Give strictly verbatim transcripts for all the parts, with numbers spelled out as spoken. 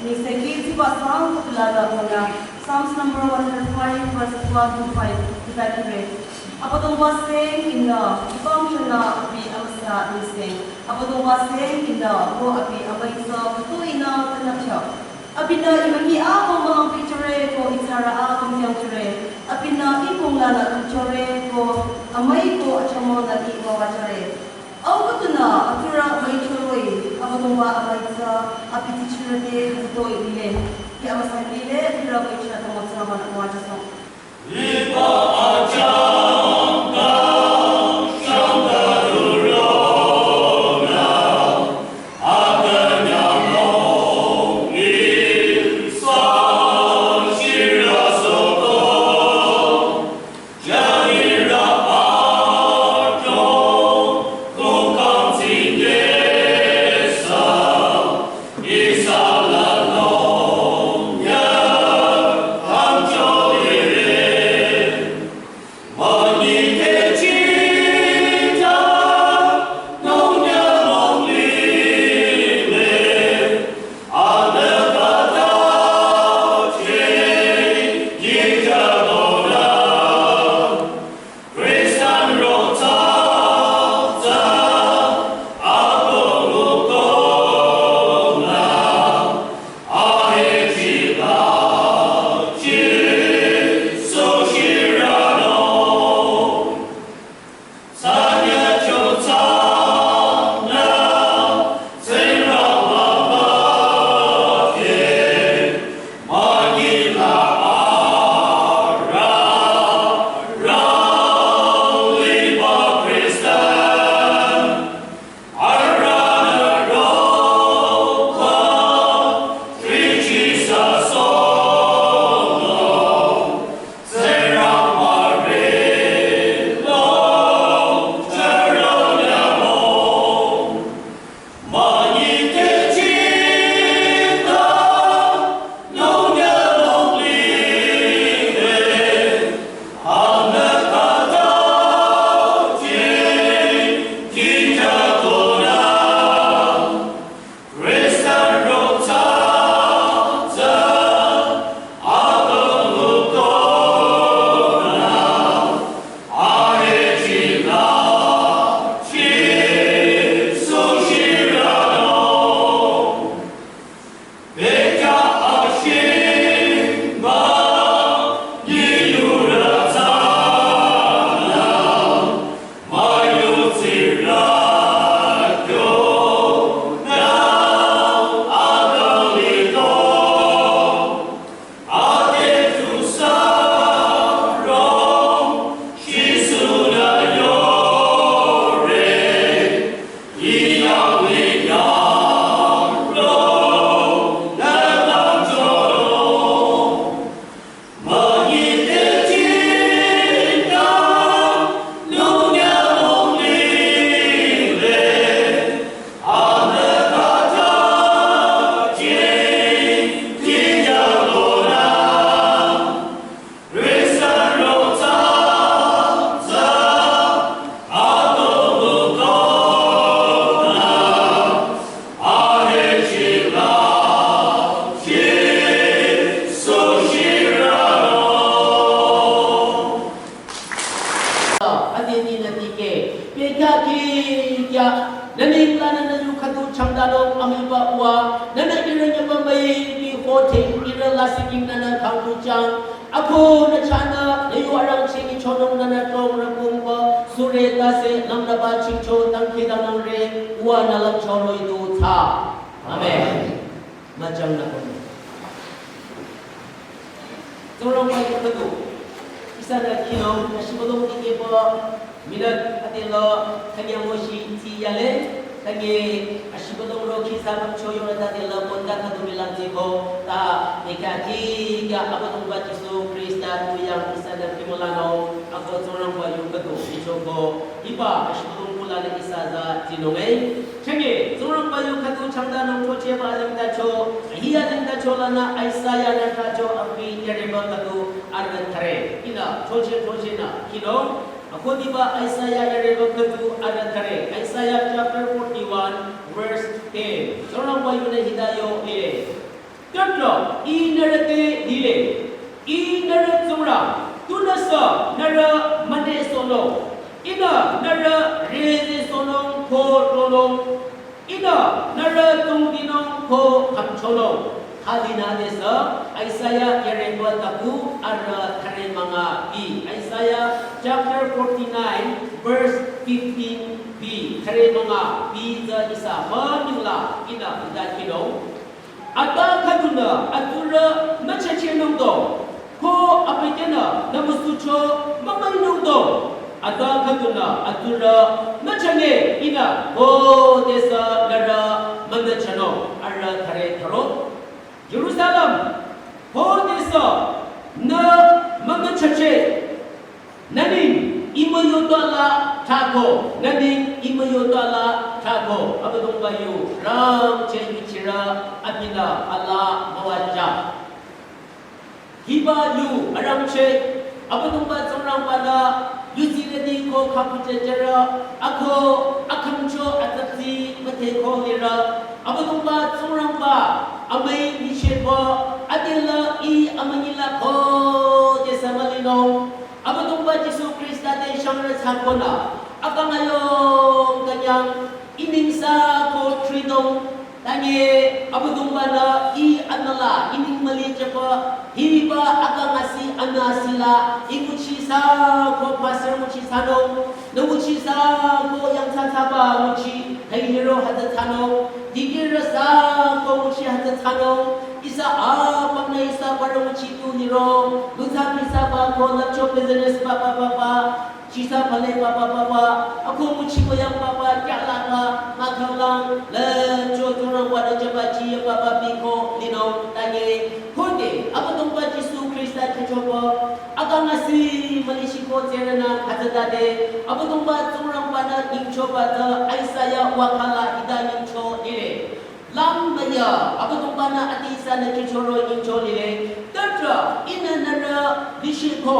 Nengsekhi tsiba sang kutulalü mona Psalms number one hundred five verse one to five, iba kire. Abüdongba seng ihnü, ibang chonü abi amüsa nengse. Abüdongba seng ihnü, ko abi amüitsa kutu ihnü tanapcha. Abinü imaki ako mülang picture ko itsara ako myangchure. Abinü ikong lanü kuchure ko amüi ko achamo nü iwa wachure. Au kutunü atura müichoroi, Abüdongba amüitsa, abi tichirate, hütsütoi lile. Ki amüsa lile, abira müichira tamotsa mana wajasong. Adeni nü dikeh, pekya kikya, nü nengla nü nü yu khüdu changdalo amüiba uwa, nü nü ihrü nyüba müi bi ho theng ihrü lasih king nü nü khangdu chang, ako nü chahnü, nü yu arangcheh nyichonung nü nü tong rükungba, Sure tase langnaba chingcho tangki dangnangre uwa nü lümcho roh-i du thsa. Amen. Müchang nü kono. Tsingrangba yu khüdu. Ihsanü khinung ashibülung dikehba minute adela khanyango shi ti yale. Tangi ashibülung ro khisa bangcho yonü tadela konda khüdu milang tiko ta mekati kya Abüdongba Jisu Khrista tu yang ihsanü kimulanung ako Tsingrangba yu khüdu ichoko hiba ashibülung kulanü ihsa za tinung e. Chenge Tsingrangba yu khüdu changdanung chocheba alingdacho, ahi alingdacho lanü Isaiah nü tacho abi yareba khüdu arüh thare. Ihnü choche choche nü khinung. Akohdiba Isaiah yareba khüdu arüh thare. Isaiah chapter forty-one, verse ten. Tsingrangba yunü hita yo lile. Tüdrü, Ih nührü te lile. Ih nührü Tsingrang, tunüsü nührü münesohnung. Ihnü nührü rezesohnung ko tonung. Ihnü nührü tungdinung ko khümchonung. Khüdinü desü Isaiah yareba taku arüh thare münga bi. Isaiah chapter forty-nine, verse fifteen bi. Thare münga bi tsü ihsa müningla ihnü hita khinung. Ata khüdunü atsurü müchachenung do. Ko abükyünü nümüsucho mümüinung do. Ata khüdunü atsurü müchane ihnü ko desü nührü mümüchanung arüh thare tharo. Jerusalem, ko desü nü mümüchache. Nüning imüyotala thako, nüning imüyotala thako. Abüdongba yu rangcheh yuchirü abinü ala müwaja. Hiba yu arangcheh Abüdongba Tsingrangbanü yuzirüti ko khükuchehcherü ako akhümcho atsatsi mütheko lirü. Abüdongba Tsingrangba amüi nyichehba adela Ih amünyila ko desü mülinung. Abüdongba Jisu Khrista te shangrü thsakonü akang ayong künyang iningsa ko thridong. Tangi Abüdongbanü Ih anüla ining müli jüba hiba akang asi anü asila inguchi sa ko pastor nguchi thsanung. Nü nguchi sa ko yangthsa thsaba nguchi thai liro hütsü thsanung. Dikehrü sa ko nguchi hütsü thsanung. Ihsa apümnü ihsa parü nguchi tu liro. Nutsa misa ba ko lüpcho business ba ba ba ba. Chisa pale ba ba ba ba. Ako nguchi ko yang ba ba kya la ba. Nga khanglang lüpcho Tsingrangba nü jüba chi ya ba ba bi ko linung tangi. Khode Abüdongba Jisu Khrista khechoba akang asi müli shiko tserünü hütsütade Abüdongba Tsingrangbanü nyingchoba tsü Isaiah wakhala hita nyingcho lile. Lang müya Abüdongbanü ati ihsanü khecho ro nyingcho lile. Tüdrü ihnü nührü lishiko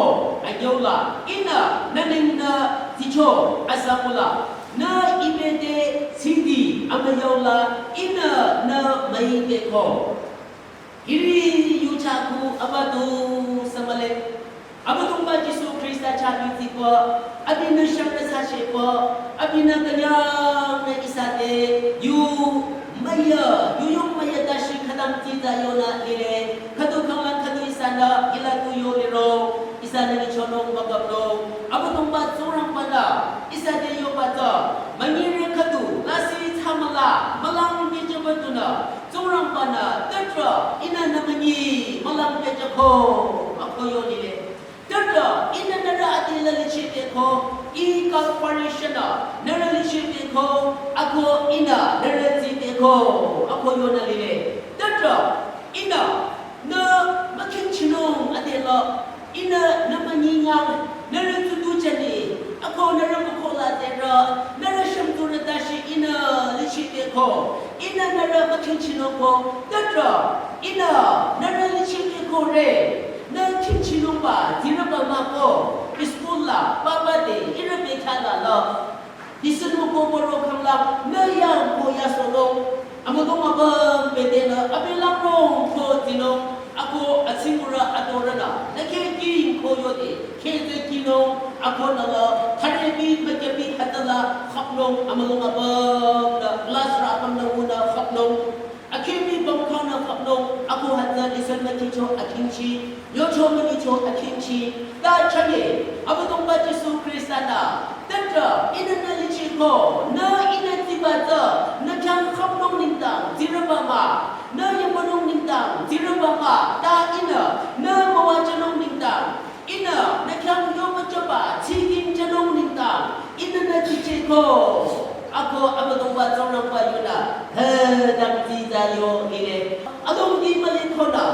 ayola ihnü nüningnü ticho asangula nü ibete sidi amüyola ihnü nü müiteko. Hiri yu chaku abadu samale. Abüdongba Jisu Khrista chah yutsiba, abinü shangrü thsasheba, abinü künyangnü ihsa te yu müya, yu yung müya tashi khütang tita yonü lile. Khüdu khanglang khüdu ihsanü hila tu yo liro. Ihsanü nyichonung mükapnung. Abüdongba Tsingrangbanü ihsa te yoba tsü münyirü khüdu lasih thsamüla mülang kejüba tunü Tsingrangbanü tüdrü ihnü nü münyi mülang kejüko ako yo lile. Tüdrü ihnü nührü adila lichiteko Ih Calvary shünü nührü lichiteko ako ihnü nührü tsiteko ako yonü lile. Tüdrü ihnü nü mükhingchinung adela ihnü nü münyi ngang nührü tutu jüni ako nührü mükhola zerü nührü shümtsurü tashi ihnü lichiteko ihnü nührü mükhingchinungko tüdrü ihnü nührü lichiteko re nü khingchinungba zirüba mah ko school la papa de ihrü bekhala la. Disenü ko boro khanglang nü yang ko yasohnung. Amüdong apüm bedenü abi langnung ko tinung. Ako atsingurü atorünü nü khe king ko yode kheze kinung. Ako nüla tharebi mükyabi hütsüla khapnung. Amüdong apümnü glass rü apümnü wünü khapnung. Akhi Kimi bangkang nü khapnung, ako hütsü lisan mükhicho akhingchi, yocho münyicho akhingchi, ta chanye, Abüdongba Jisu Khrista nü, tatra, ihnü nü lichiko, nü ihnü tiba tsü, nü khyang khapnung nengdang, tsirüba mah, nü yamünung nengdang, tsirüba mah, ta ihnü, nü müwajünung nengdang, ihnü nü khyang yoba jüba, tsiking jünung nengdang, ihnü nü ticheko. Ako Abüdongba Tsingrangba yunü, he dang tita yo lile. Adong di mali konü,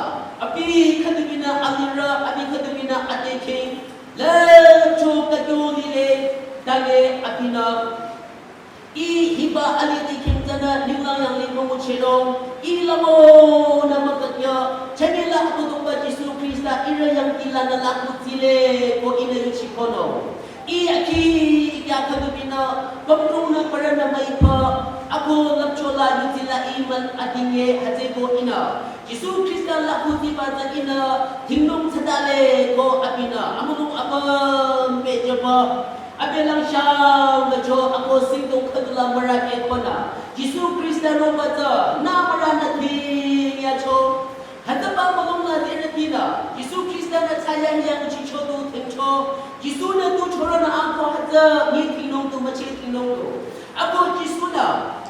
abi khüdubinü alirü, abi khüdubinü adeking, lüpcho kakyo lile, dale abinü. Ih hiba alidi khingtsünü ninglang yanglih münguchehnung, ih lango nü mükakya, chanyela Abüdongba Jisu Khrista ihrü yangdi lanü lakhu tsile ko ihnü yuchikonung. Ih akhi ikya khüdubinü, pümdrungnü parünü müipü, ako lüpchola yuzila ih mah adinge hütsüko ihnü. Jisu Khrista lakhu tsiba tsü ihnü, dhingnung thsadale ko abinü, amülung apüm pehjüba. Abi langshang mücho ako singdong khüdula mürake konü. Jisu Khrista roba tsü nü müranü dhing yacho. Hütsüba mülung la dirütinü. Jisu Khrista nü thsayahiya nguchicho du dhingcho. Jisu nü du choronü ako hütsü nyi dhingnung du müche dhingnung du. Ako Jisu nü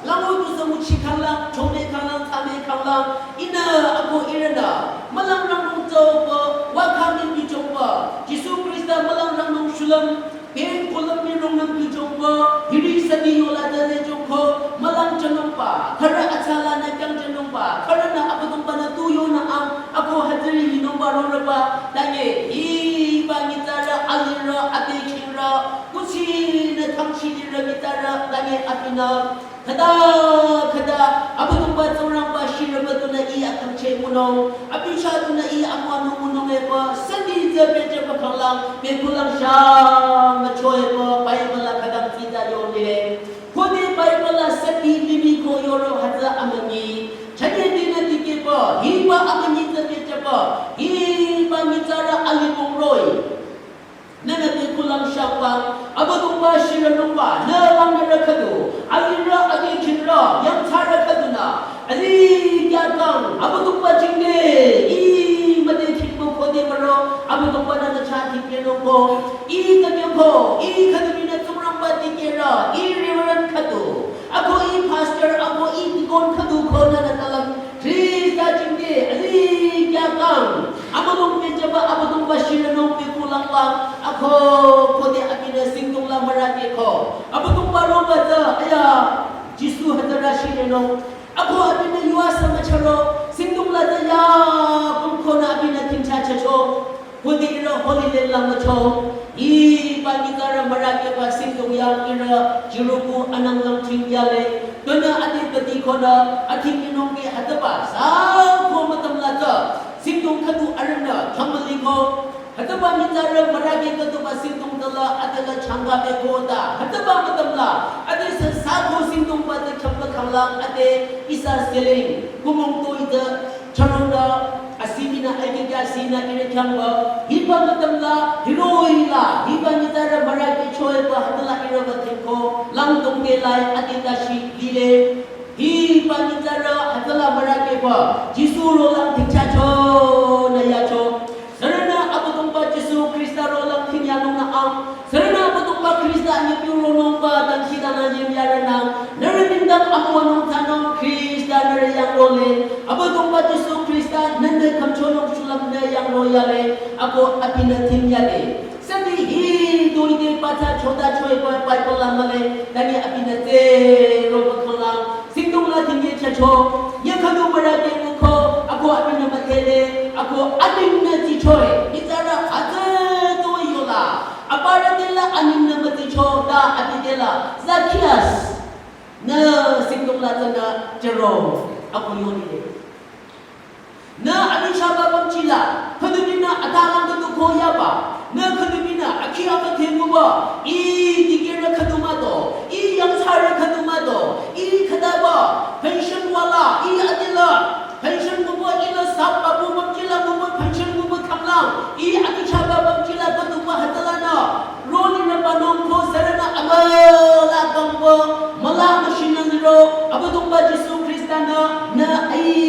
lango du sü nguchi khanglang, chome khanglang, thsame khanglang. Ihnü ako ihrünü mülang rangnung tsüba, wakha mi bichoba. Jisu Khrista mülang rangnung shulüm. Ken kolüm mi rungnüm bichoba, hiri sadi yola dade joko, mülang jünungba, khürü atsala nü kyang jünungba, khürünü Abüdongba nü tu yonü ang, ako hütsüri yinungba rorüba, danye, hiba nyitsarü, alirü, adekingrü, kuchinü thangchi lirü nyitsarü, danye abinü, khüta, khüta, Abüdongba Tsingrangba shirüba dunü ih akangcheh ngunung, abi chah dunü ih amüwanung ngunung epü, sandi tsü pehjüba khanglang, pehkulang shang mücho epü, Bible la khütang tsita yonile. Khode Bible la sandi limih ko yoro hütsü amünyi. Chanye dinü dikehba, hiba amünyi tsü pehjüba, hiba nyitsarü alibong roh-i. Nünü pehkulang shangba, Abüdongba shirünungba, nü langnürü khüdu, alirü adekingrü, yangthsarü khüdunü, ali kyakang, Abüdongba jingde, ih müdekingba khode müro, Abüdongba nü nü chah dikehnungko, ih takyoko, ih khüdubinü Tsingrangba dikehrü, ih reverend khüdu, ako ih pastor, ako ih deacon khüdu ko nünü talang, Khrista jingde, ali kyakang, amülung pehjüba, Abüdongba shirünung pehkulangba, ako khode abinü singdong la mürake ko. Abüdongba roba tsü, aya, Jisu hütsürü shirünung. Ako abinü yuasa mücharo, singdong la tsü ya, püm konü abinü dhingchachacho. Khode ihrü Holy Land la mücho. Hiba nyitsarü mürakeba singdong yang ihrü Jericho anang lang dhing yale. Tunü ade badi konü athing inung ke hütsüba sako mütam la tsü. Singdong khüdu arünü khyang müliko. Hütsüba nyitsarü mürake khüduba singdong tala adela changka beko ta. Hütsüba mütam la. Ade sü sako singdongba te khyang mükhanglang ade ihsa seleng. Kumung to ite Charonü, asibinü, aigige asinü ihrü khyangba, hiba mütam la, hiroh-i la, hiba nyitsarü mürake choeba hütsüla ihrü ba dhingko, langdong te lai, ade tashi, lile. Hiba nyitsarü hütsüla mürakeba, Jisu rolang dhingchacho, nü yacho. Sürünü Abüdongba Jisu Khrista rolang dhingyanung nü ang, Sürünü Abüdongba Khrista anyüpiu ronungba dangkhidangnang yimyarünang. Nührü nengdang amüwanung thsanung Khrista nührü yang role. Abüdongba Jisu Khrista nünü khümchonung shulüm nü yang royale. Ako abinü dhingyale. Sadi hi doide patsa chota choiba Bible la mühle. Tani abinü te roba khanglang. Singdong la dhingye chacho, ya khüdu mürake nguko, ako abinü müdhele, ako abinü tichoi, nyitsarü hütsü tu yola, aparü tela aningnü müticho, ta abi tela, Zacchaeus, nü singdong la tsünü chero, ako yonile. Nü amichahba pümchila, khüdubinü atalang khüdu ko yaba, nü khüdubinü akhi akha thengkuba, ih dikehrü khüdu mado, ih yangthsarü khüdu mado, ih khütaba, pension wala, ih adila, pension nguba, ih la sap babu pümchila nguba, pension nguba khanglang, ih amichahba pümchila khüduba hütsülanü, roni nü panung ko sürünü amüla kangba, müla machine nü liro, Abüdongba Jisu Khrista nü, nü ai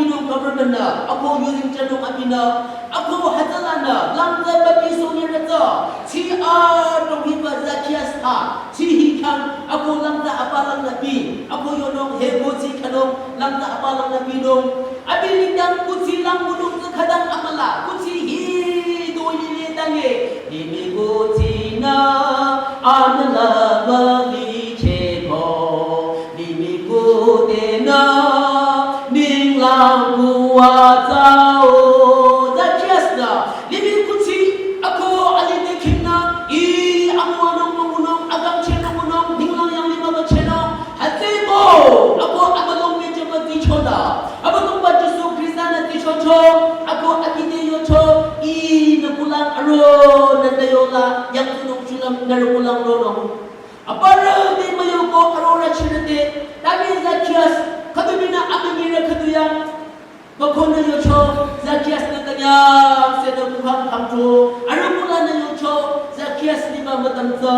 Nung government nü, ako yuzeng jünung abinü, ako hütsülanü, langtsü baptizo nyirütsü, chi a donghiba Zacchaeus ha, chi hi khyang, ako langtsü apalang nü bi, ako yonung heko chi khanung, langtsü apalang nü binung, abi lingdang kuthsi lang bunung tsü khütang amüla, kuthsi hi do lile tange, limih kuthsi nü, amüla mülicheko. Limih kudenü ninglang kuwa tsüo. Zacchaeus nü limih kuthsi ako alide khingnü, i amüwanung müngunung, akangchehnung müngunung, ninglang yanglih mümüchehnung. Hütsüeko ako abülung mii jüba dsichonü, Abüdongba Jisu Khrista-nü dsichocho, ako akide yocho, i nü kulang aro, nü nü yola, yangtsunung shulüm nührü kulang ronung. Aparü te müyoko arorü chirüte, tani Zacchaeus, khüdu binü amünyirü khüdu yang. Bakhonü yocho, Zacchaeus nü künyang, sede kukhang khangcho, arüh kulanü yocho, Zacchaeus liba mütümtsü,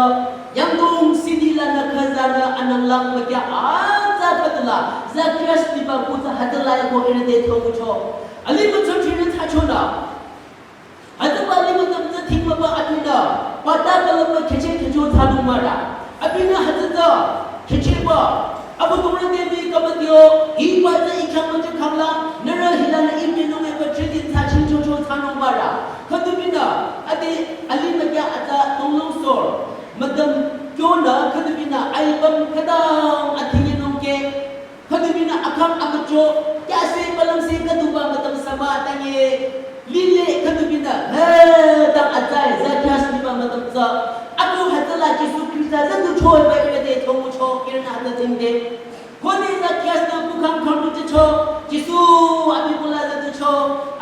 yangdong sidi lanü khüzanü ananglang mükya atsa khüdula, Zacchaeus liba kutsü hütsüla yako irüte thongucho. Alimütsa chirü thsachonü. Hütsüba limütümtsü thingmüba abinü, pata külüpba kheche khecho thsanung mara. Abinü hütsütsü, khecheba, Abüdongba te mii kamadio, hiba tsü i khyang müjü khamla, nührü hilanü i minung eba chidin thsachingchocho thsanung mara. Khüdu binü, ade alimükya atsa tonglong sor. Mütüm kyonü, khüdu binü, aibam khütang athingyenung ke. Khüdu binü akhang amücho, kyase balangse khüduba mütüm saba tange, lile khüdu binü, he, dang atsai, Zacchaeus liba mütümtsü, ako hütsüla Jisu Khrista züdu choiba irüte thongucho, irünü hütsü tsingde. Khode Zacchaeus nü kukhang khondu jücho, Jisu abi kula züducho,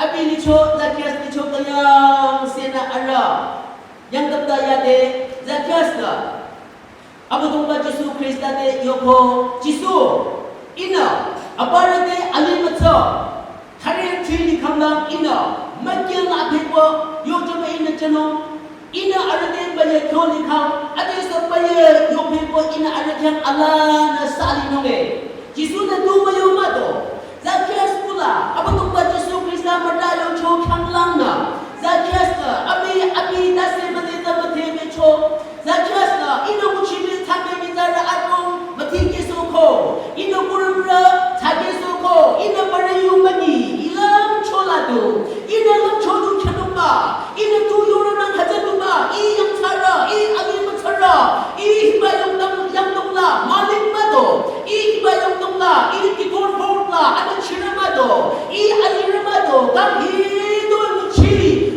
abi licho, Zacchaeus licho künyangsenü arüh. Yangkapta yade, Zacchaeus nü, Abüdongba Jisu Khrista te yoko, Jisu, ihnü, aparü te alimütsa, thare chili khamlang ihnü, mükya la phekwa, yojüba ihnü jünung, ihnü arüh te baya kyo likhang, adesü baya yophekwa ihnü arüh khyang alanü salinunge. Jisu-nü tu müyo mado, Zacchaeus kula, Abüdongba Jisu Khrista müta yocho khanglangnü, Zacchaeus nü, abi, abi, tase müde ta müde mecho, Zacchaeus nü, ihnü nguchi mii thsame mii tsarü adrong müthikehsohko, ihnü kurümrü thsakehsohko, ihnü parü yu münyi, i lümcho la du, ihnü lümcho du khyünungba, ihnü tu yorünang hütsü duba, i yangthsarü, i alimütsarü, i hiba yangdong, yangdong la, malik mado, i hiba yangdong la, i kikor bor la, anü chirü mado, i alirü mado, kang hi do nguchi,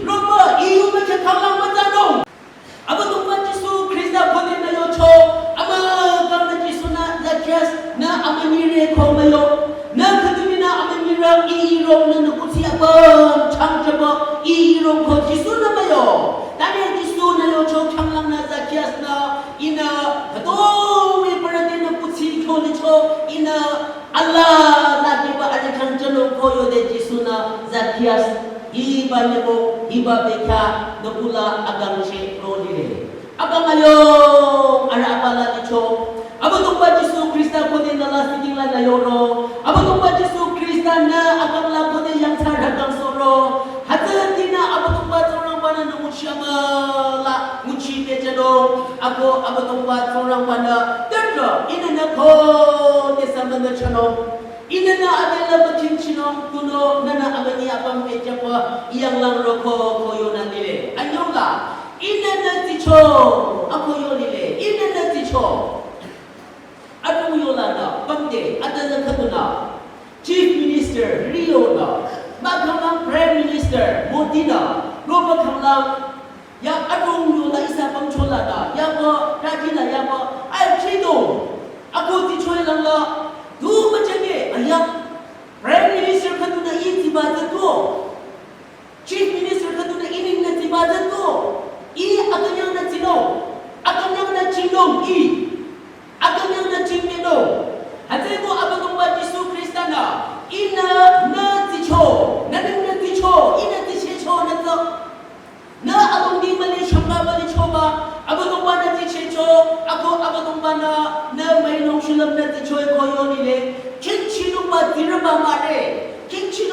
roba, i yu mükya khanglang mütsanung. Abüdongba Jisu Khrista khode nü yocho, amükangnü Jisu-nü Zacchaeus nü amünyire ko müyo. Nü khüdu binü amünyire i irongnü nü kuthsi apüm changjüba i iron ko Jisu-nü müyo. Tane Jisu-nü yocho khanglangnü Zacchaeus nü ihnü khütoi parü te nü kuthsi kyo licho ihnü alala diba arüh khyang jünung ko yode Jisu-nü Zacchaeus hiba nyübo, hiba bekhyah nü kula akangcheh ro lile. Akang ayung, arüh abala licho. Abüdongba Jisu Khrista khode nü la siking lanü yoro. Abüdongba Jisu Khrista nü akang la khode yangthsarü kang soro. Hütsütinü Abüdongba Tsingrangba-nü nü nguchi amüla nguchi pehjünung. Ako Abüdongba Tsingrangba-nü, tüdrü, ihnü nü khode sü münü chonung. Ihnü nü adela müthingchinung, tunüo nünü amünyi apüm pehjüpü, i yanglang roko ko yonü lile. Anyüla, ihnü nü dsicho, ako yo lile, ihnü nü dsicho. Adrong yolanü, pümde, adela khüdunü, Chief Minister, Rio nü, mahkhang Prime Minister, Modi nü, roba khanglang, ya adrong yola ihsa pümchola da, yaba, rajila yaba, ai chidong, ako dsichoi langla, du müchenge, aya, Prime Minister khüdunü i dsiba dsitu, Chief Minister khüdunü i ningnü dsiba dsitu, i akünyangnü dsinung, akünyangnü chinung i. Akünyangnü chingmünung. Hütsüeko Abüdongba Jisu Khrista-nü, ihnü nü dsicho, nü ning nü dsicho, ihnü dsichehcho nü tsü. Nü adongdi müli shangka müli choba, Abüdongba-nü dsichehcho, ako Abüdongba-nü, nü müinung shulüm nü dsicho ko yo lile, khingchinungba dsiroba mahre, khingchi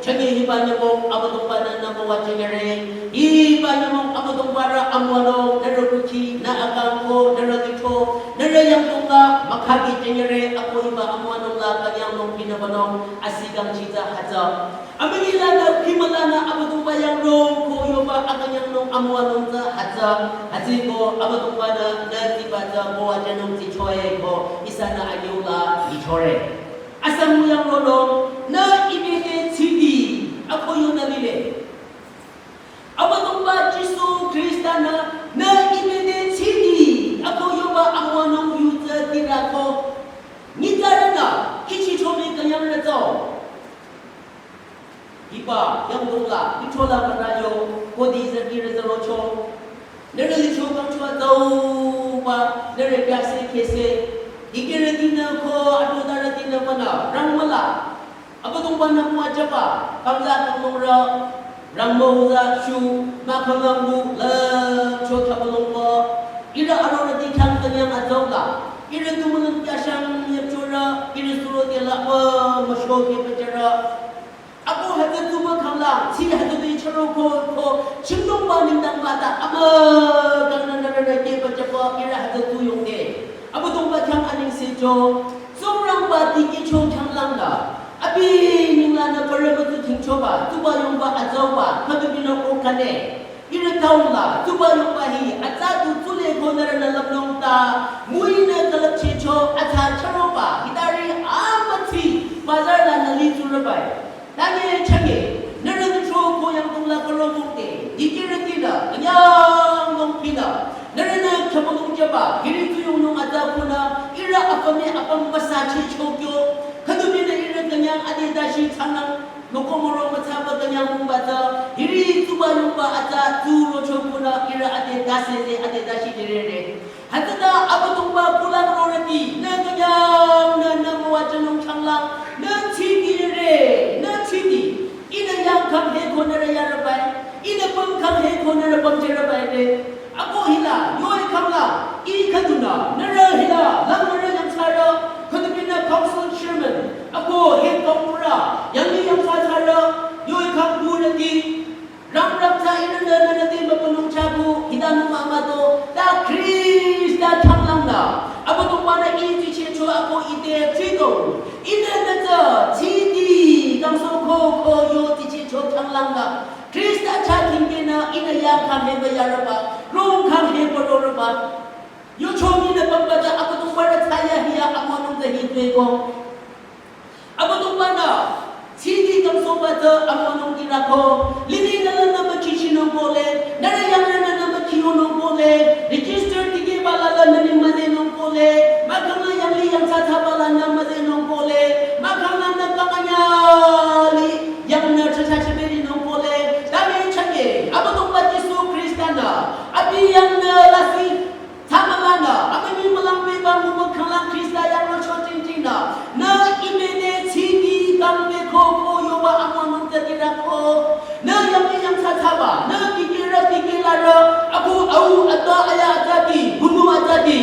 Chünye hiba nyümong Abüdongba-nü nü müwajüngre. Hiba nyümong Abüdongba-rü amüwanung, nührü kukhi, nü akang ko, nührü lithro, nührü yangdong la mükhakhi jüngre, ako hiba amüwanung la künyangnung binü banung, asi kangchi tsü hütsü. Amünyi lanü, khimü lanü Abüdongba yangrong ko yoba akünyangnung amüwanung tsü hütsü. Hütsüeko Abüdongba-nü nü tsiba tsü müwajünung tsichoe ko, ihsanü anyüu la lichore. Asang müyang ronung, nü ibete tsidi, ako yonü lile. Abüdongba Jisu Khrista-nü, nü ibete tsidi, ako yoba amüwanung yu tsü tirako. Nyitsarünü, kihchicho mii künyangrü tsü. Hiba yangdong la, lithro la müra yo, kodi tsü tirü tsü rocho. Nührü lithro kangchua tsüuba, nührü kyase kese. Dikehrütinü ko, atudarütinü ko nü, rangmüla. Abüdongba-nü müwajüba, kangla kanglongrü, rangmüuza shu, mahkhang langu, lüpcho khyabülongba. Ihrü arorüti khyang künyang atsüula. Ihrü tumülüm kyashang yapchorü, ihrü suroti la mü, müsho kepajürü. Ako hütsü tsuba khanglang, tsi hütsü te chüro ko, ko, shingdongba nengdang mata, amü, kangnü nührünü kepajüba, ihrü hütsü tu yongde. Abüdongba khyang anengsecho, Tsingrangba dikehcho khyanglangnü, abi ninglanü parü mütsu thingchoba, tsuba yongba atsüuba, khüdu binü okane. Ihrü taula, tsuba yongba hi, atsa tu tsule ko nührünü lümlong ta, müinü külüpchehcho, atsa chüroba, hitari amütsi, bazar lanü li tsurübai. Tanye chünye, nührü nücho ko yangdong la kürobongde, dikehrütinü, künyang nung pinü, nührünü khyabülongjüba, hiri tsuyongnung atsa kunü, ihrü apüm-i apüm müsachi chokyo, khüdu binü ihrü künyang ade dashi changnang, müko müro mütsaba künyang mungba tsü, hiri tsuba yongba atsa tsu rocho kunü, ihrü ade dasele, ade dashi direre. Hütsüta Abüdongba kulang rorüti, nü künyangnü nü müwajünung changlang, nü tsidi re, nü tsidi. Ihnü yangkhang he ko nührü yarübai, ihnü pümkhang he ko nührü pümjürübai re. Ako hila, yoi khangla, ih khüdunü, nührü hila, lang nührü yangthsarü, khüdu binü council chairman, ako he kangpurü, yangli yangthsa thsarü, yoi khang purüti, Ramram tsü ihrünü nührü te mübünung chaku, hita nung mah mah to, ta Khrista changlangnü. Abüdongba-nü ih tsichehcho ako ite tsitong. Ihnü nü tsü, tsidi, kangso ko, ko yo tsichehcho changlangnü. Khrista chah tingkenü, ihnü yangkhang heba yarüba, rongkhang heba rorüba. Yo chongi nü pamba tsü Abüdongba-nü tsaya hiya, amüwanung tsü hitwe ko. Abüdongba-nü, tsidi kangsohba tsü amüwanung dirako, lili nü lanü mükichinung kohle, nührü yangrünü nü mükiyonung kohle, register tikehba la lanü nü müzenung kohle, mahkhang la yangli yangthsa thsaba lanü müzenung kohle, mahkhang lanü kanganyali yangnü chacha chiberinung kohle, tami chünye, Abüdongba Jisu Khrista-nü, abi yangnü lasih, Thsamalanü, amünyi mülang beba mümü khanglang Khrista yang rocho jingdingnü, nü imene tsidi kangbe ko ko yoba amüwanung tsü dirako, nü yangli yangthsa thsaba, nü dikehrü dikehlarü, abu au ata aya atati, bunu atati,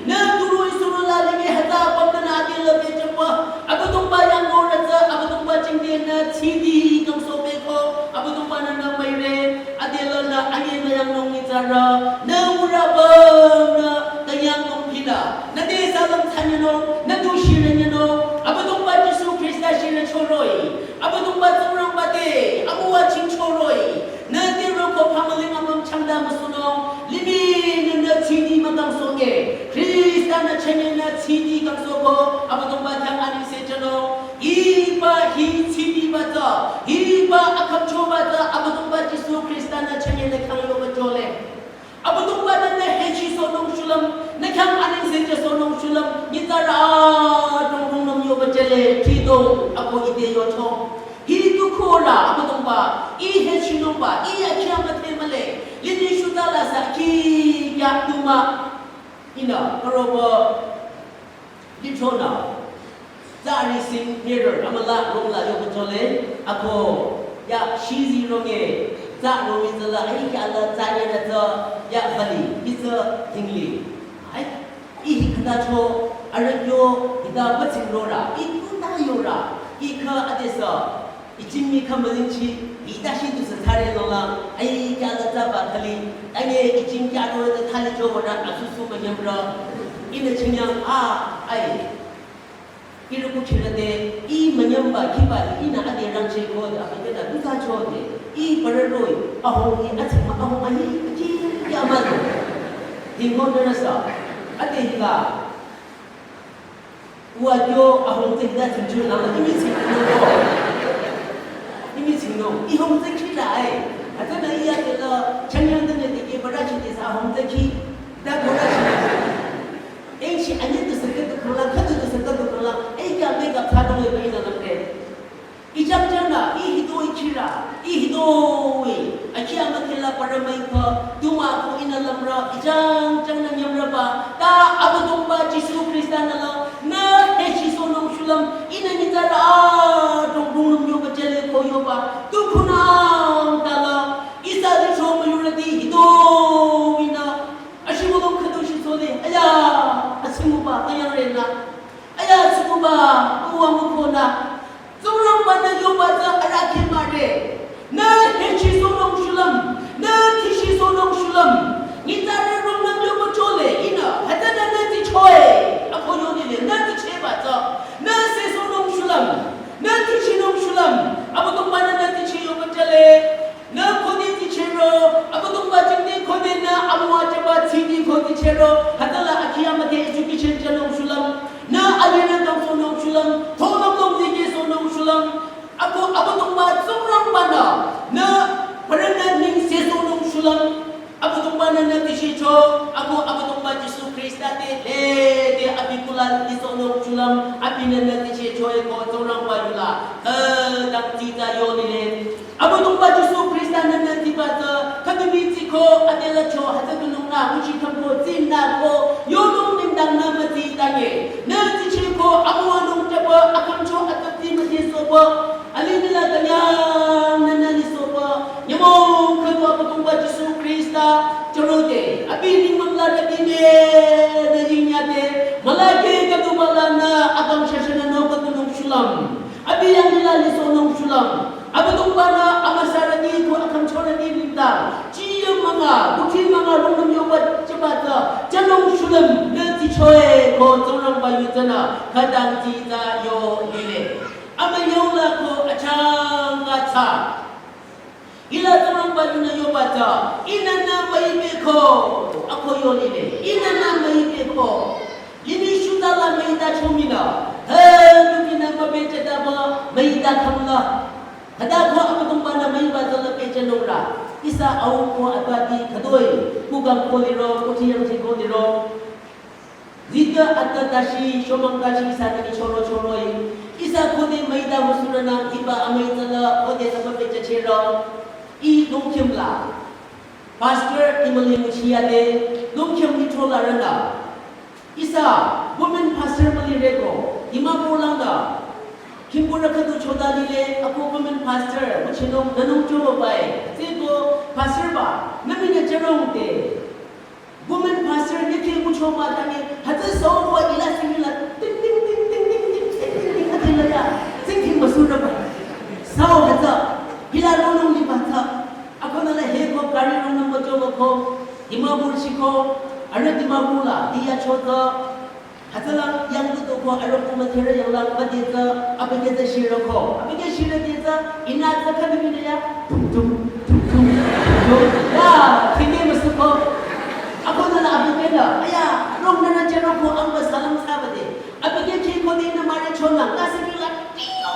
nü turu isuru la lili hütsü apüm nü nü adi la bechapa, Abüdongba yang norü tsü, Abüdongba jingdingnü tsidi kangsohbe ko, Abüdongba-nü nü müire, Adelü nü anyemüyang nung nyitsarü, nü urü apümnü künyang nung pinü, nü te salüm thsanyenung, nü tu shirenyenung, Abüdongba Jisu Khrista shirechoroh-i, Abüdongba Tsingrangba te, amüwa chingchoroh-i, nü te roko phamüling apüm changda müsunung, limih nü nü tsidi mükangsohng-e, Khrista-nü chünye nü tsidi kangsohko, Abüdongba khyang anengse jünung, Hiba hi tsidiba tsü, hiba akhümchoba tsü, Abüdongba Jisu Khrista-nü chünye nü khyang yoba jole. Abüdongba-nü nü hechisohnung shulüm, nü khyang anengse jüsohnung shulüm, nyitsarü adrong rungnüm yoba jüle, khidong, ako ite yocho. Hi tu khora, Abüdongba, ih hechinungba, ih akhi amüdhe mühle, lili shuta la sa khi ya tu mah, ihnü, karoba, Lithronü, tsü receive mirror, amüla rongla yoba jole, ako, ya, shizi ronge, tsü ronge tsüla, ai kya la, tsü nyena tsü, ya, bali, itsü, tingli. Ai, ih hi khüta cho, arüh yo, hita batsing rora, ih kuta yora, ih kha adesü, Ichin mi khamazin chi, ita shi tu sa thare lo la, ai kya la za ba khali, ta nge ichin kya ro ta thali jo wa ra, asu su ma nyam ra. Ina ching yang, a, ai. Ira ku chira de, i ma nyam ba, ki ba, ina ade rang che ko, da, ina da, du sa cho de, i para roi, a hong i, a ching ma, a hong a hi, ki, ya ma lo. Hing hong da ra sa, ade hi la. Wa kyo ahung te hita chingchun lang, imi chingno. Imi chingno. I hung te khi la ai. Ata na iya te la, changyang te ne te ke bara chi te sa hung te khi. Da bara chi. Eng shi anye te sa ke te khula, khatu te sa ke te khula. Ei kya me ka pha dong e ba ina lang te. Ijang jang na, i hidoi khira, i hidoi. Akhi ama khela para mai pha, tuma ko ina lamra, ijang jang na nyamra ba. Ta Abüdongba Jisu Krista na la, na he shi so nong shulam, ina ni ta ra, dong dong nong yo ba jale ko yo ba. Tu khunang ta la, isa di cho ma yura di hidoi na. Ashi mo dong khatu shi so le, aya, asi mo ba, ayang re na. Aya, sukuba, uwa mukona. Tsingrangba nü yoba tsü arahkheh mah re. Nü hechi sohnung shulüm. Nü tishi sohnung shulüm. Nyitsarü rungnüm yoba chole, ihnü. Hütsünü nü tichoe. Ako yonile, nü tichehba tsü. Nü seh sohnung shulüm. Nü tishinung shulüm. Abüdongba-nü nü ticheh yoba chale. Nü khode tichehro, Abüdongba jingte khode nü amüwa jüba tsidi khode tichehro, hütsüla akhi amüdhe education jünung shulüm, nü alirü dang sohnung shulüm, tholam dong zikeh sohnung shulüm, ako Abüdongba Tsingrangba-nü, nü parünü ningse sohnung shulüm, Abüdongba-nü nü tichehcho, ako Abüdongba Jisu Khrista te lede abi kulang isohnung shulüm, abinü nü tichehcho eko Tsingrangba yula, eh, dang tita yonile. Abüdongba Jisu Khrista-nü nü tiba tsü, khütumi tsiko, adela cho, hütsü tunung nü, nguchi khamko, tsin nü ko, yonung nengdang nü mütsi tange. Nü tichehko, amüwanung jüba, akhümcho, atatsi mütsi sohba, alimih la kanyang nü nü lisohba. Nyümong khüdu Abüdongba Jisu Khrista, chürode, abi ningmang la rüdine, nü yingyade, mülakeh khüdu mülanü, akang shashanü nü khüdunung shulüm. Abi yanglila lisohnung shulüm. Abüdongba-nü amüsarüti ko akhümchorüti nengdang. Chiyü münga, kuthsi münga rungnüm yoba jüba tsü. Jünung shulüm, nü tichoe ko Tsingrangba yu tsünü. Khütang tita yonile. Amüyong la ko achangka tsü. Hila Tsingrangba yunü yoba tsü, ihnü nü müipehko, ako yonile, ihnü nü müipehko. Limih shuta la müita chominü, he, tukinü müpehjütaba, müita khangla. Hüta ko Abüdongba-nü müiba tsü la pehjünung ra. Ihsa au ko atbati khütoi, kukang ko liro, kuthsi yangji ko liro. Zita ata tashi, shomang tashi, ihsa nani choro choroi. Ihsa khode müita müsurünang, hiba amüi tsüla, khode saba pehjüchehro. I longkhim la. Pastor imüli müchiyade, longkhim ni chola rünü. Ihsa, women pastor müli reko, Dimapur langda. Khimkurü khüdu choda lile, ako women pastor, müchinung, nünung choba bai. Tseko, pastor ba, nüminü chürong te. Women pastor nyükhe ngucho mah tange, hütsü sohko ila singila, ting, ting, ting, ting, ting, ting, ting, ting, ting, ting, ting, ting, ting, müsuraba. Sao hütsü, hila ronung liba tsü. Ako nüla heko gari ronung mücho müko, Dimapur shiko, arüh Dimapur la, diya chotsü. Hütsüla yang tutuko arüh kumütherü yanglang müdetsü, abükyü tsü shiroko. Abükyü shirüdetsü, ihnü tsü khüdu mine ya, tum tum, tum tum, tum tum. Ya, thinge müsuko. Ako nüla abükyü la, aya, rong nüna chüroko amba salam sabade. Abükyü kheh khode ihnü mare chonang, kasi nila, tiyo.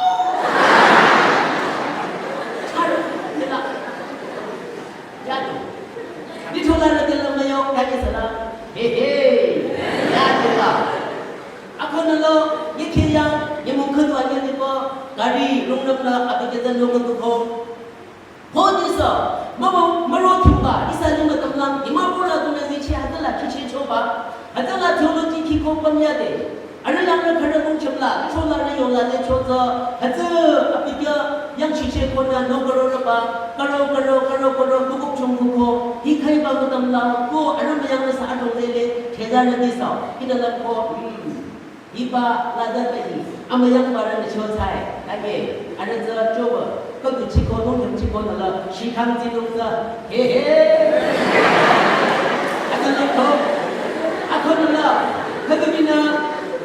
Charo, nila. Yado. Ni thola rüdela müyo, kani sala. He he. Yado la. Ako nülo, nyükhe ya, nyümong khüdu anyü nipo, gari, rungnüm la, abükyü tsü nung khüdu ko. Ho nisa, mama, maro thimba, ihsa lima tamlang, Dimapur la tunü zicheh hütsüla khicheh choba, hütsüla theology khiko pamyade. Arüh yangrü khürü longkhim la, chola rü yola le chotsü, hütsü abükyü yang chicheh konü no karo rüba, karo, karo, karo, karo, bukuk chongkuko, hikhaiba mütamla, ko arüh müyangrü sa adrong lele, thela nü disao, hinü la ko, hmm. Hiba lada tahi, amüyang barü nü cho thsai, ake, arüh tsü choba, khüdu chiko nung jam chiko nala, shikang tsinung tsü, he he. Ata nung to, ako nala, khüdu mina,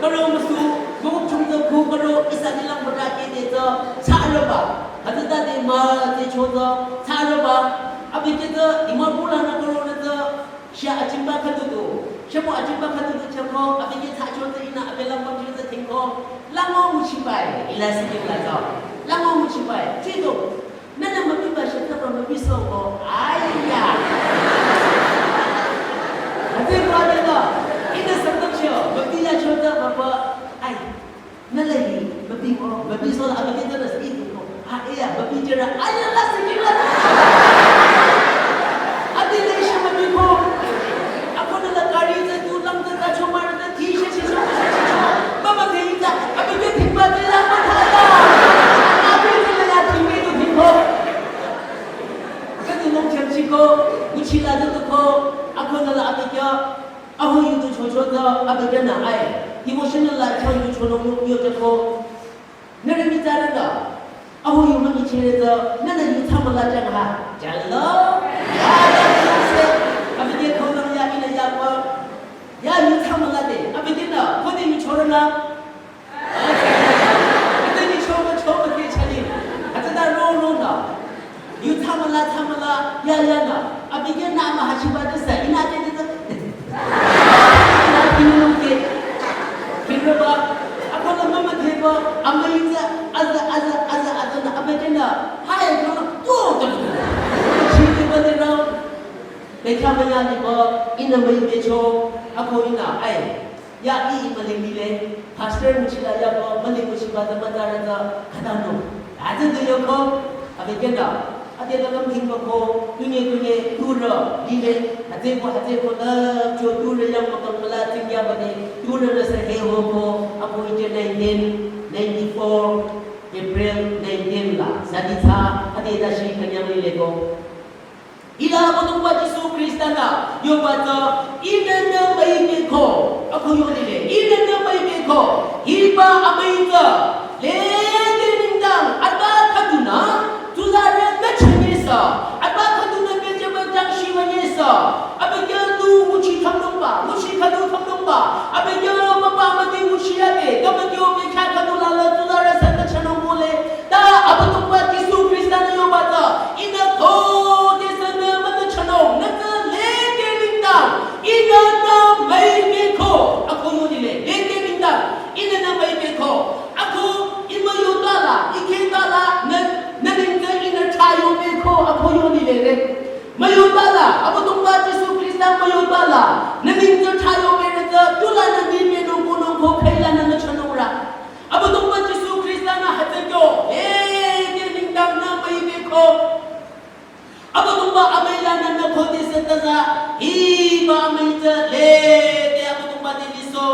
karo musu, mung chung tsü ku karo, ihsa nilang bada ke de tsü, thsa arüba, khüdu ta de ma, de cho tsü, thsa arüba, abi ke tsü, ima bula na karo na tsü, Shia achimba khüdu du, shia mo achimba khüdu du chako, abi ke thsa cho tsü ina, abi lang bang cho tsü tingko, lango muchibai, ila sini la tsü, lango muchibai, chido, nana mabi ba shia tsü ba mabi so ko, aiya. Ate ba de ba, ina sabda cho, mabi ya cho tsü ba ba, ai. Nala hi, mabi ko, mabi so la, abi ke tsü na sa itu ko. Ha, iya, mabi jera, aya la sa ke la. Ate na isha mabi ko. Ako nala kari tsü tu lang tsü ta cho mara tsü ti she she cho she she cho. Mama ke ita, abi ke thik ba tsü la ma tha la. Abi tsü la ya thik me tu thik ko. Ka tu nung cham chi ko, uchi la tu ko. Ako nala abi kya. Aho yu tu cho cho tsü, abi ke na ai. Devotional la chang yu cho nung yu te ko. Nere mi tsara da. Aho yu ma mi chere tsü, nana yu tsama la chang ha. Chang lo. Ya, ya, ya, se. Abi ke ko nang ya ina ya ko. Ya yu tsama la de. Abi ke na, ko de yu cho na. Ate ni choma choma ke chani. Ate da ro ro na. Yu tsama la tsama la ya ya na. Abi ke na ma ha chi ba de sa. Ina ke de sa. Ina ki no ke. Ki ro ba. Ako na mama ke ba. Ama yu za aza aza aza aza na. Abi ke na. Hai ko na. To to. Chi ke ba de na. Be kya ma ya ni ba. Ina ma yu ke cho. Ako ina ai. Ya i i maling lile, pastor muchila ya ko, maling muchiba za maza ra za, khata no. Aza de yo ko, abi ke na, ate la kam thing ko, tunye tunye, tu ra, lile, ate ko, ate ko, la, cho tu ra yang ma kam la ting ya ba de, tu ra na sa he ho ko, ako ite nineteen ninety-four, April nineteen la, sa di tha, ate da shi kanyang lile ko. Ila Abüdongba Jisu Khrista-nü yoba tsü, ihnü nü müipi ko, ako yo lile, ihnü nü müipi ko, hiba amüi tsü, lede nengdang, atba khüdunü, tsuzarü nü chünye sü, atba khüdunü bejaba jangshi wünye sü, abi kya lu nguchi khamnungba, nguchi khüdu khamnungba, abi kya mapa mati nguchi yade, kama kyo bekha khüdu lala tsuzarü sü nü chünung bole, Ta Abüdongba Jisu Khrista-nü yoba tsü, ihnü khodesü nü mütüchanung, nü tsü lede nengdang, ihnü nü müipi ko, ako yo lile, lede nengdang, ihnü nü müipi ko, ako i müyota la, i kheta la, nü, nü nengdang ihnü thrayope ko, ako yo lile re. Müyota la, Abüdongba Jisu Khrista müyota la, nü nengdang thrayope re tsü, tula nü mipe nung ko nung ko khüila nü nü chanung ra. Abüdongba Jisu Khrista-nü hütsü kyo, eh, ke nengdang nü müipi ko. Abüdongba amüi lanü nü khodesü taza, hiba amüi tsü, lede Abüdongba te liso,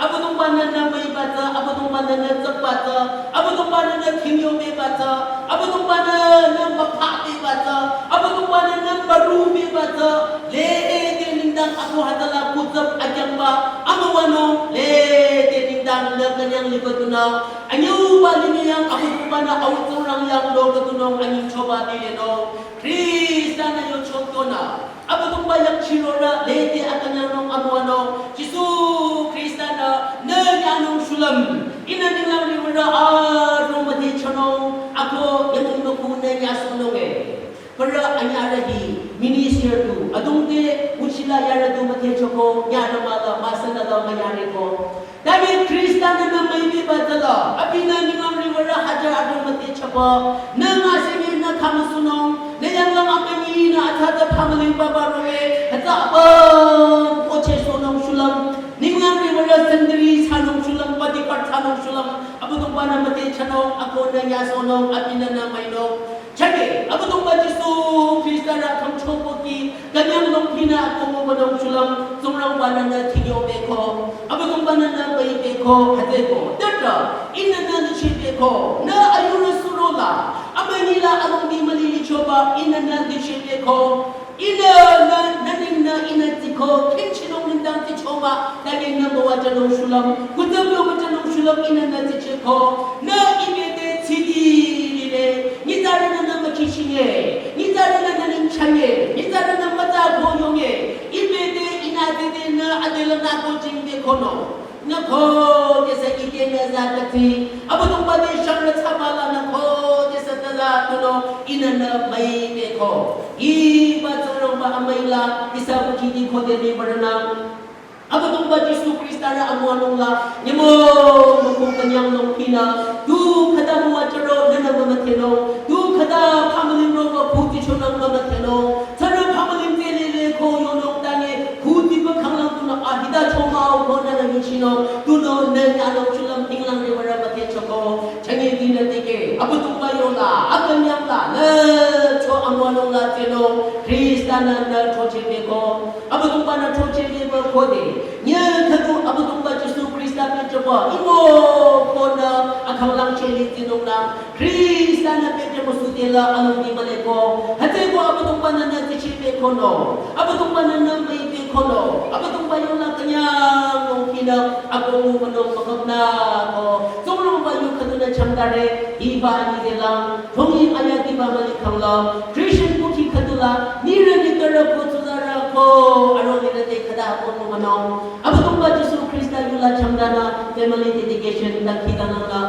Abüdongba-nü nü müiba tsü, Abüdongba-nü nü tsükba tsü, Abüdongba-nü nü khingyopiba tsü, Abüdongba-nü nü müphapiba tsü, Abüdongba-nü nü mürupiba tsü, lede nengdang ako hütsüla kutsap akyangba, amüwanung, lede nengdang nü künyang liba tunü, anyüba limih yang Abüdongba-nü au tsingrang yang lo kütunung anyingchoba bilenung, Khrista-nü yo choktonü, Abüdongba yang chirorü, lede akünyangnung amüwanung, Jisu Khrista-nü, nü nyanung shulüm, ihnü ninglang riwürü arung müdhechanung, ako yamung nü ku nü nyasohnung e. Parü anyarü hi minister tu, adongde uchila yarü tu müdhechoko, nyarü mala, müsünü la müyareko. Tami Khrista-nü nü müipiba tsüla, abinü ninglang riwürü hajar adrong müdhechaba, nü ngasenge nü khamüsunung, nü yanglang amünyi nü atsatsa phamüling baba roe, hütsü apüm kochesohnung shulüm, ninglang riwürü sendiri thsanung shulüm, bodyguard thsanung shulüm, Abüdongba-nü müdhechanung, ako nü nyasohnung, abinü nü müinung. Chake, Abüdongba Jisu Khrista-nü khümchokoki, künyangnung pinü ako mübünung shulüm, Tsingrangba-nü nü khingyope ko, Abüdongba-nü nü müipi ko, hütsüeko. Tüdrü, ihnü nü lichehpe ko, nü ayurü surola, amünyila alongdi mülilichoba, ihnü nü lichehpe ko, ihnü nü, nü ningnü ihnü tsiko, khingchinung nengdang tsichoba, tagi nü müwajünung shulüm, kutsam yo müjünung Ihnü nü tsicheko, nü ibete tsidi lile, nyitsarünü nü mükichinge, nyitsarünü nü ningchange, nyitsarünü mütsa ko yonge, ibete ihnü tete nü adela nü ko jingde kono. Nü ko tesa ite nü za tati, Abüdongba te shangrü tsabala nü ko tesa taza tuno, ihnü nü müibeko. Iba Tsingrangba amüila, ihsa bu kidi kode ni barana. Abüdongba Jisu Khrista rü amüwanung la, nyümo mükong künyang nung pinü, tu khüta müwajüro nünü mümüdhenung, tu khüta family roba khuti chonang mümüdhenung, tsarü family te lile ko yonung tanye, khuti ba khanglang tunü ahita chomao ko nünü yuchinung, tunü nü nyanung chulam tinglang de wara müdhe choko, chanye dinü teke, Abüdongba yola, akünyang la, nü cho amüwanung la tsenung, Khrista nü nü cho chebeko. Abüdongba nü throcheh liba khode, nyü khüdu Abüdongba Jisu Khrista pehjüba, imo konü akhanglang cheh li tsinung nü, Khrista nü pehjüba sudela alongdi müleko, hütsüko Abüdongba nü nü tsicheh pekono, Abüdongba nü nü müipekono, Abüdongba yola künyang nung pinü, akohnung münung mükapnü ko, Tsingrangba yu khüdunü changdare, iba anyi delang, Thongi aya diba mali khangla, Christian kuki khüdula, nirü nitara ko tsulara ko, aro nirü te khüda ko mümünung. Abüdongba Jisu Khrista yula changdana, family dedication, ta khidana la,